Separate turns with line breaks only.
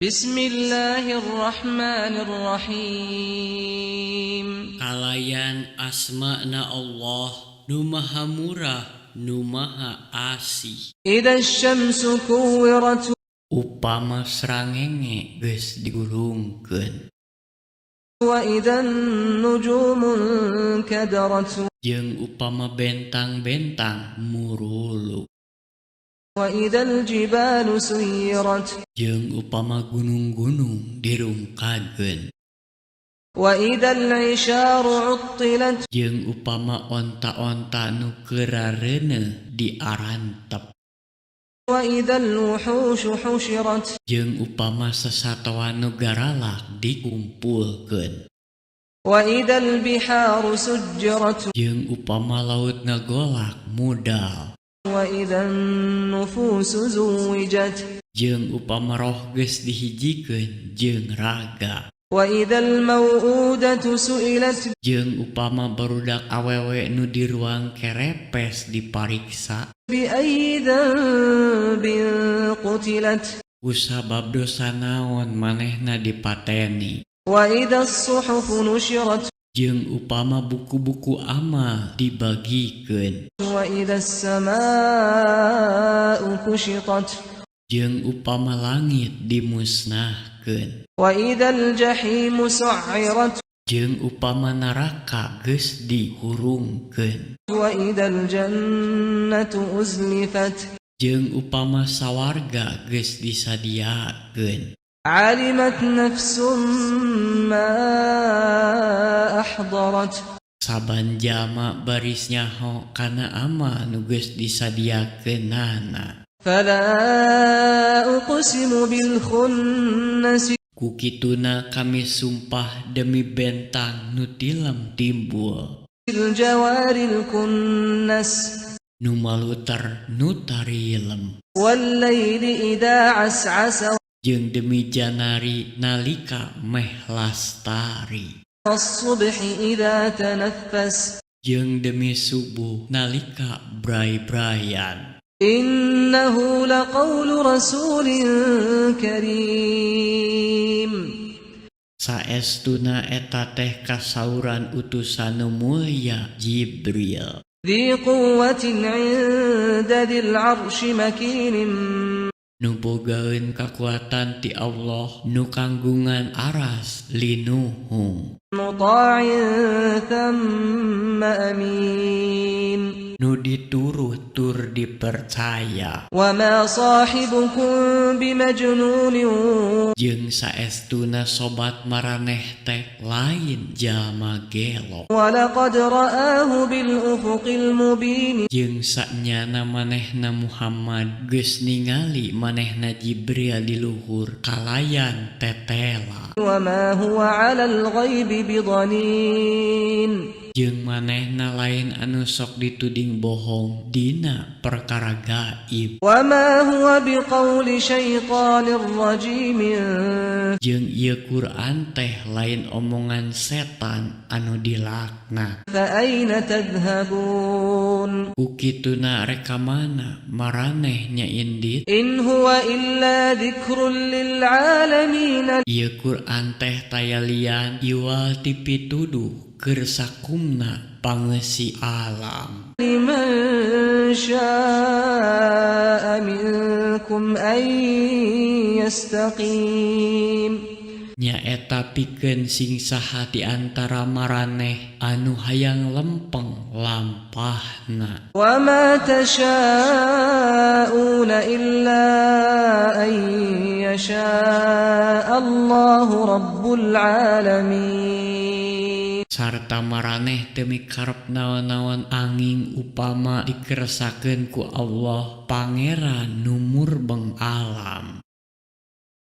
بسم الله الرحمن الرحيم.
Kalayan asma na Allah nu maha murah, nu maha asih.
إذا الشمس كورت.
Upama srangenge geus digulungkeun.
وإذا النجوم انكدرت.
Jeung upama bentang-bentang muruluk.
وإذا الجبال سيرت.
Jeung upama gunung-gunung dirungkadkeun.
وإذا العشار عطلت.
Jeung upama onta-onta nu keur rareuneuh diarantep.
وإذا الوحوش حشرت.
Jeung upama sasatoan nu garalak dikumpulkeun.
وإذا البحار سجرت.
Jeung upama laut ngagolak mudal.
وإذا النفوس زوجت.
Jeung upama roh geus dihijikeun jeung raga.
وإذا الموءودة سئلت.
Jeung upama barudak awewe nu di ruang kerepes dipariksa.
بأي ذنب قتلت.
Kusabab dosa naon manehna dipateni.
وإذا الصحف نشرت.
Jeung upama buku-buku amal dibagikeun.
وإذا السماء كشطت.
Jeung upama langit dimusnahkeun.
وإذا الجحيم سعرت.
Jeung upama neraka geus dihurungkeun.
وإذا الجنة أزلفت.
Jeung upama sawarga geus disadiakeun.
علمت نفس ما أحضرت.
Saban jalma baris nyaho kana amal nu geus disadiakeunana.
فلا أقسم بالخنس.
Ku kituna kami sumpah demi bentang nu tilem timbul.
الجوار الكنس.
Nu maluter nu tarilem.
والليل إذا عسعس.
Jeung demi janari nalika meh lastari.
والصبح إذا تنفس.
Jeung demi subuh nalika bray-brayan.
إنه لقول رسول كريم.
Saestuna eta teh kasauran utusan nu mulya Jibril.
ذي قوة عند ذي العرش مكين.
Nu bogaeun kakuatan ti Allah nu kanggungan aras linuhung.
مطاع ثم أمين.
Nu diturut tur dipercaya.
وما صاحبكم بمجنون.
Jeung saestuna sobat maraneh teh lain jalma gelo.
ولقد رآه بالأفق المبين.
Jeung sanyana manehna Muhammad geus ningali manehna Jibril di luhur kalayan tetela.
وما هو على الغيب بضنين.
Jeung manehna lain anu sok dituding bohong dina perkara gaib.
وما هو بقول شيطان رجيم.
Jeung ieu Quran teh lain omongan setan anu dilaknat.
فأين تذهبون؟
Ku kituna rek ka mana maraneh nya indit?
إن هو إلا ذكر للعالمين.
Ieu Quran teh taya lian iwal ti pituduh keur sakumna pangeusi alam.
لمن شاء منكم أن يستقيم.
Nyaeta pikeun sing saha di antara maraneh anu hayang lempeng lampahna.
وما تشاءون إلا أن يشاء الله رب العالمين.
Sarta maraneh teu mikarep naon-naon anging upama dikersakeun ku Allah, Pangeran nu murbeng alam.